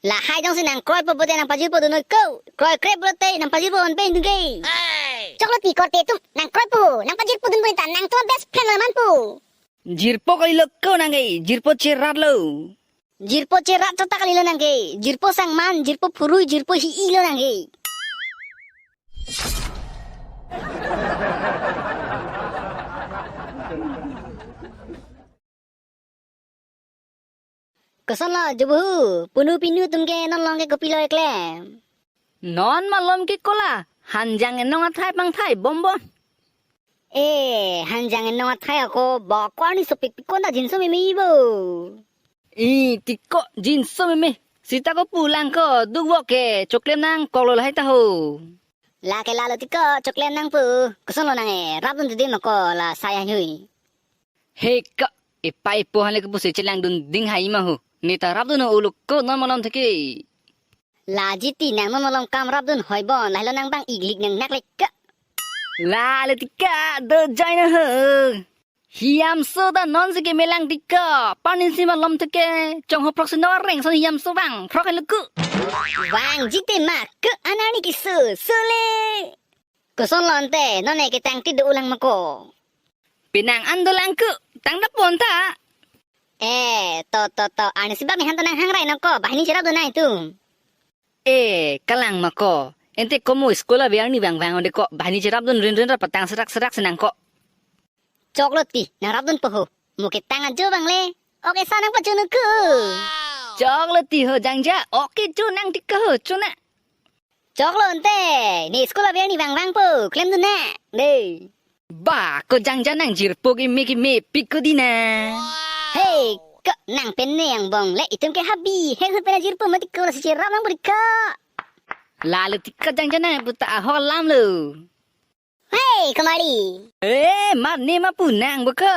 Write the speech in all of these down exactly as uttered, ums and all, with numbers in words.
Lahai jongsi nang kroipo pulote nang pajirpo dunnoi ko. Kroikrep pulote nang pajirpo non pen dun ke. Choklo ti korte atum, nang kroipo, nang pajirpo dun pulote nangtum best friend lo manpo. Jirpo kalilo ko nang ke, jirpo cheratlo. Jirpo cherat chot ta kalilo nang ke, jirpo sangman, jirpo phurui, jirpo hi-i lo nang ke. Kosonlo jubuhu, punu pinu atum ke non along ke kopilo eklem? Non malom ke kola, hanjang enong athai pangthai bombom. Eh, hanjang enong athai ako, ba ko arni sopik pikon ta jinso meme ibo. I, tiko jinso meme. Sita ko pulang ko, duk bo ke, choklem nangkoklo lahai ta ho. Lake lalo tiko, choklem nangpo. Kosonlo nang e, rap dun didi ma ko la saya hui. He ka, epai po hale kepusi chelang dun ding hai ma ho. Neta rap dun ulo ko non malom theke. Laji ti nang non malom kam rap dun hoi bon, lahelo nang bang iglik nang nak lek ka. Lale tiko, do join ho. Hiamso ta non si kemelang tiko. Panin si malom theke. Chongho phrok si no reng son hiamso vang. Phrok helo ku. Vang jite ma ke anak ni kisu. Sule. Kosonlo ante, non e ketang ti do ulang ma ko. Penang an dolang ku. Tang da pon ta. Eh, to, to, to. Arni si bak ni han to nang hangrai nang ko. Banghini cherap dun nai tum. Eh, kalang ma ko. Ente komo school abe arni vangvang onde ko. Banghini cherap dun rinrin ra patang serak serak si nang ko. Choklo ti, nang rap dun po ho. Mo ketang ajo bang le. Oke sa nang pachunu ku. Choklo ti ho jangja. Oke chu nang tiko ho chuna. Choklo ante. Ne school abe arni vangvang po. Klem dun na. De. Ba, ko jangja nang jirpo keme keme pik ko di na. Hey, ko nang pen ne angbong le itum ke habi. He hu pen jirpo mati ko la si cherap nang beri ko. Lalo tiko jangja nang puta ahok alam lo. Hey, Kumari. Eh, mar ne ma pu nang bo ko.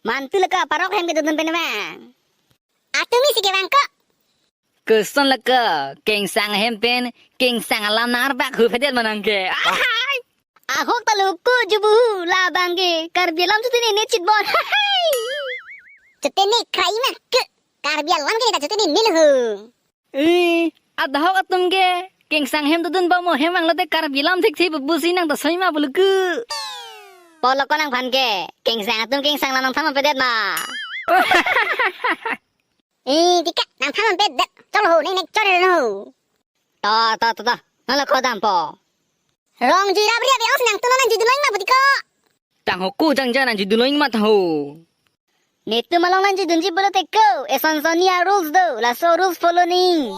Mantu le ko parok hem ke dun pen vang. Atum isi ke vang ko. Kosonlo ko, kengsang hem pen, kengsang alam nang arbak hu phedet ma nang ke. Ahai. Ahok ta lo ko jubuhu labang ke, Karbi alam chutene ne chit bon. Ahai. Chutene krai ma ke, Karbi alam ke ta chutene ne lo ho. Eh, adahok atum ke, kengsang hem dodun ba mo hem vanglote Karbi alam thik thik busi nang ta soi ma bulu ku. Polo ko nang phan ke, kengsang atum kengsang la nang tham phedet ma. Eh, tiko, nang tham phedet. Cholo ho, neng nek chore no. To, to, to, to. Nang lo ko dampo. Rong jui rap ri abi os nangtum nang jui dunoi ma putiko. Tang ho ko jangja nang jui dunoi ma ta ho. Netum along nang jui dunji pulote ko. Eson son ni a rules do. Laso rules follow ni.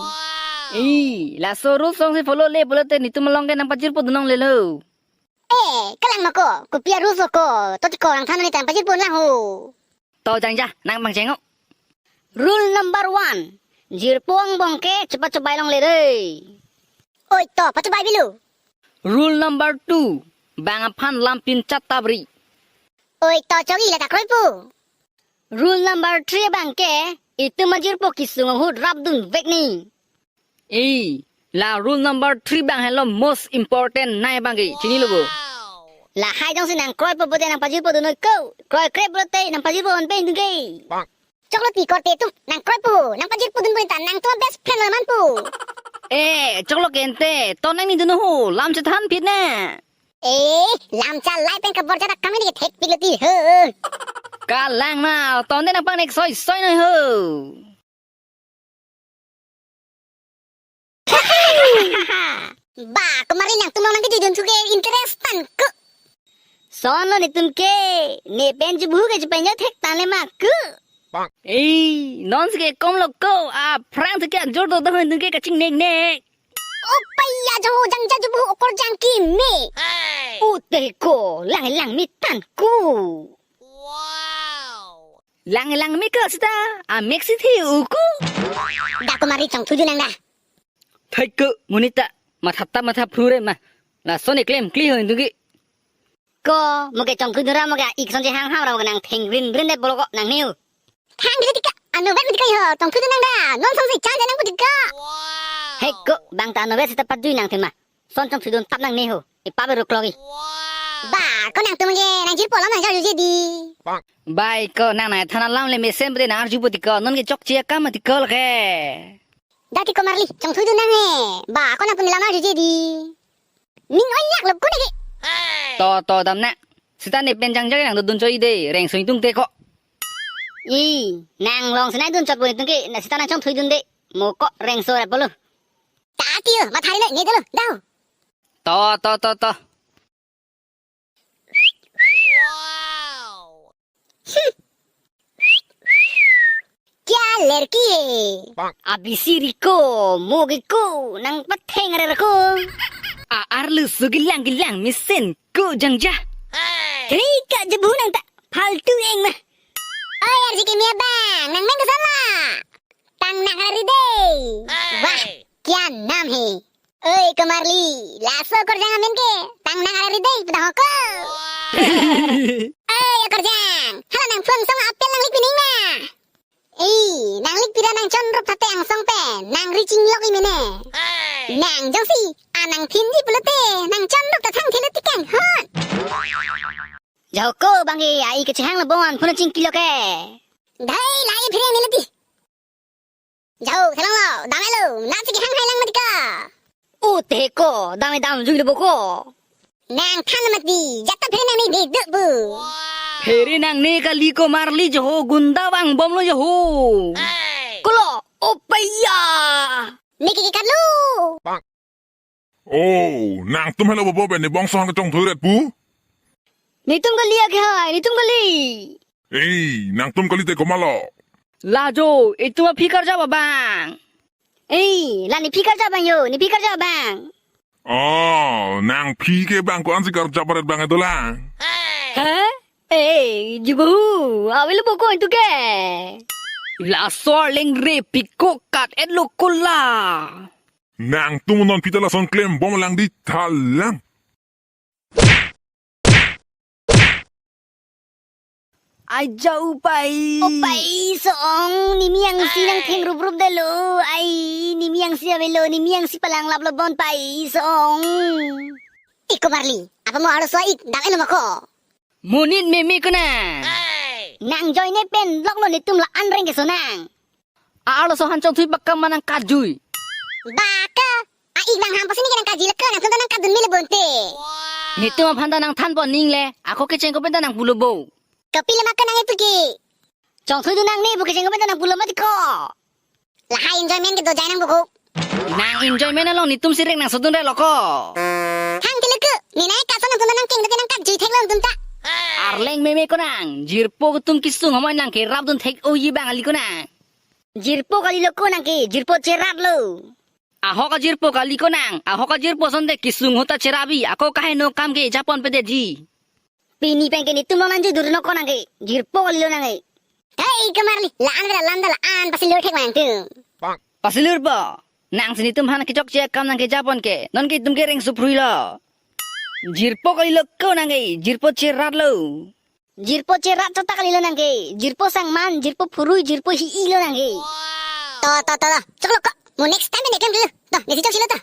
I, laso rules song si follow le pulote netum along ke nang pajirpo dun longle lo. Eh, kalang ma ko. Kopi a rules ko. To tiko nang than ni tang pajirpo nang ho. To jangja, nang pangcheng ho. Rule number one. Jirpo angbong ke chepat chebai longle re. Oi to, pachebai bilo. Rule number two. Bang aphan lampin chat ta bri. Oi to, chogi la ta kroipo. Rule number three bang ke, itum ajirpo kesung ahut rap dun vek ni. Eh, la rule number three bang helo most important nai bang ke, chinilo bo. Lahai jongsi nang kroipo pulote nang pajirpo dunoi ko. Kroikrep pulote nang pajirpo non pen dun ke. Choklo ti korte atum, nang kroipo, nang pajirpo dun pulote nangtum best friend lo manpo. Eh, choklo ke ente, to nang ni dun ho, lam chethan phit na. Eh, lam chalai pen kabor jara kami ni thek pilo ti ho. Kalang ma, to ne nang pang nek soi soi noi ho. Ba, Kumari nangtum nang nang kejudun suke interest tan ko. Son lo netum ke, ne pen jubuhu ke jupen jo thek tan le ma ko. Eh, non si ke kom lo ko, aphrang si ke ajor do do netum ke kaching nek nek. Opa ya jo jangja jubuhu okor jang keme. Ute ko, lang lang mi tan ko. Lang lang mi ko sita, a mix it hi uku. Da Kumari chongthu ju nang da. Thai ko, monit ta, matha ta matha phru re ma. Lason eklem kli ho netum ke. Ko, mo ke chongthu dun ra mo ke ik son chehang ham ra mo ke nang theng rin rin det bolo ko nang niu. Thang di tiko, ano vet tiko ho, chongthu dun nang da, non son si chan nang tiko. He ko, bang ta ano vet sita pat jui nang thema. Son chongthu dun tap nang ne ho, ipa be ruk logi. Ba, ko nangtum ke, nang jirpo alam nang jal juji di. Bai ko nang nai than alam le mesen bre nang arjupo tiko, non ke chokche akam tiko lake. Dati komarli, chongthui dun nang he. Ba, ko nangpuni lamar juji di. Ning oi nyak lo kuni ke. To, to, damna. Sita ne pen jangjak nang dodun choi de, rengso ingtung te ko. I, nang long senai dun chot bo ingtung ke, na sita nang chongthui dun de. Mo ko rengso ra polo. Tati yo, mathari ne, ne dolo, daw. To, to, to, to. Kya lerki hai? Abisi riko, mogiko, nang patheng rerko. A arlu su gilang gilang mesen ko jangja. Hey! Thrika jebu nang ta, faltu eng ma. Oi, arji kimi abang, nang meng kesala. Tang nang hari dei. Hey! Wah, kya naam hai? Oi, komarli, laso korjang amen ke, tang nang hari dei, pada hoko. Oi, korjang, hala nang phone song apel nang lik pining na. Ei, nang lik pira nang chonrup thate angsong pen, nang reaching lok imene. Nang jongsi, anang thinji pulote, nang chonrup ta thang thilo tikang hon. Joko bang e, ai kechehang lo bongan phone chingki lo ke. Dhai, lai phere nilati. Jau, thelong lo, dam-e lo, nang chiki hang hai lang mati ka. O te ko, dam-e dam jui lo bo ko. Nang than mati, jata phere nang ne de duk bu. Phere nang ne kali komarli jo ho, gunda vang bom lo jo ho. Hey! Kolo, o paya. Ne ke ke kat lo. Oh, nangtum helo bobo pen ne bongso han kechongthui ret pu? Netum kali ake hai, netum kali. Ei, nangtum kali te komatlo? La jo, itum aphi karjap abang. Ei, la nephi karjap abang jo, nephi karjap abang. Oh, nangphi ke bang ko-ansi karjap ret bang etola. Ha? Ei, jubu, avelo bo ko ingtung ke. Laso arleng re piko kat et lo ko la. Nangtum non pita lason klem bom lang di thalang. Ai jau pai. O pai song, nimi angsi nang theng rup rup de lo. Ai, nimi angsi avelo, nimi angsi palang lap lo bon pai song. Iko marli, apa mo aro so ik, dam-e lo ma ko. Monit meme ko nang. Nang joine pen lok lo netum la-an reng keso nang. A arloso han chongthui pakam ma nang kajui. Ba ke, a ik nang ham pasi ne ke nang kaji le ke nangtum ta nang kadun mele bonte. Netum aphan ta nang than pon ning le, ako kecheng ko pen ta nang pulo bo. Kopi le ma ke nang etu ke. Chongthui dun nang ne bo kecheng ko pen ta nang pulo mati ko. Lahai enjoyment ke dojai nang bo ko. Nang enjoyment along netum si reng nang sodun re lo ko. Hang kele ke, ne nai kaso nangtum ta nang keng ke nang kajui thek lo nangtum ta. Arleng meme ko nang, jirpo atum kesung homoi nang kerap dun thek-o ji bang kali ko nang. Jirpo kali lo ko nang ke, jirpo cherat lo. Ahok ajirpo kali ko nang, ahok ajirpo sonte kesung ahut ta cherap-i, ako kaheno kam ke japon pede ji. Pini pen ke netum lo nang jui dun no ko nang ke, jirpo kali lo nang ke. Hei, komarli, la-an vera landa la-an, pasilur thek ma nangtum. Pasilur bo, nang si netum aphan kechokche akam nang kejapon ke, non ke itum ke reng suphrui lo. Jirpo kali lo ko nang ke, jirpo cherat lo. Jirpo cherat chot ta kali lo nang ke. Jirpo sangman, jirpo phurui, jirpo hi-i lo nang ke. To, to, to, to. Choklo ko. Mo next time ne klem dulu. To, nesi chok silo to.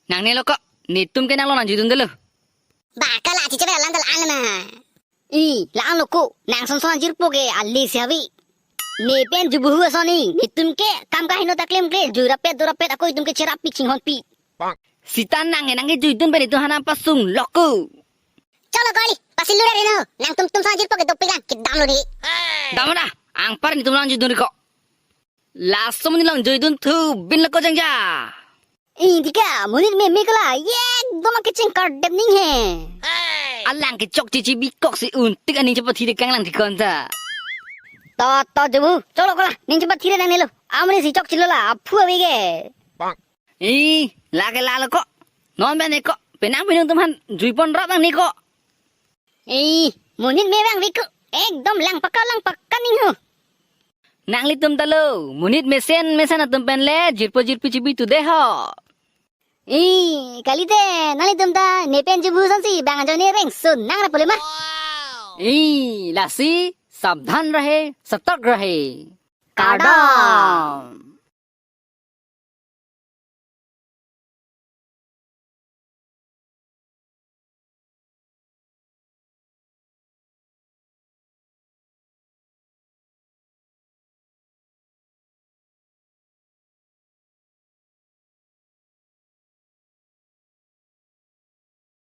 Nang ne lo ko. Netum ke nang lo nang jui dun dulu. Ba ke la chiche bela lan dal an ma. I, la-an lo ko. Nang son son jirpo ke ale si ave. Ne pen jubu hu ason ni. Netum ke kam kaheno ta klem kle. Jui rapet do rapet ako itum ke cherap pik chinghon pik. Sita nang ke nang ke jui dun pen itum aphan nang pasung lo ko. Choklo ko ali, pasilur re no. Nangtum tum son jirpo ke dopik lang, kedam lo di. Dam da, anpar netum lang jui dun ri ko. Laso amonit along jui dun thu bin lo ko jangja. Ih, dika, monit meme ko la, ye, doma kecheng kardep ning he. Alang kechokche chibi kok si un tik aning chepathi de kanglang thikon ta. To, to, jubu, choklo ko la, ning chepathi re nang ne lo. Amonit si chokche lo la, aphu ave ke. Ih, lake lalo ko. Non pen ne ko. Penang penung atum aphan jui pon rap nang ne ko. Ih, monit me bang ave ko. Ekdom lang pakka lang pakka ning ho. Nanglitum ta lo. Monit mesen mesen atum pen le jirpo jirpi chibi tu de ho. Ih, kalite, nanglitum ta ne pen jubu sonsi bang ajoine rengso nang ra pule ma. Ih, lasi, sabdhan rahe, satak rahe. Kardom.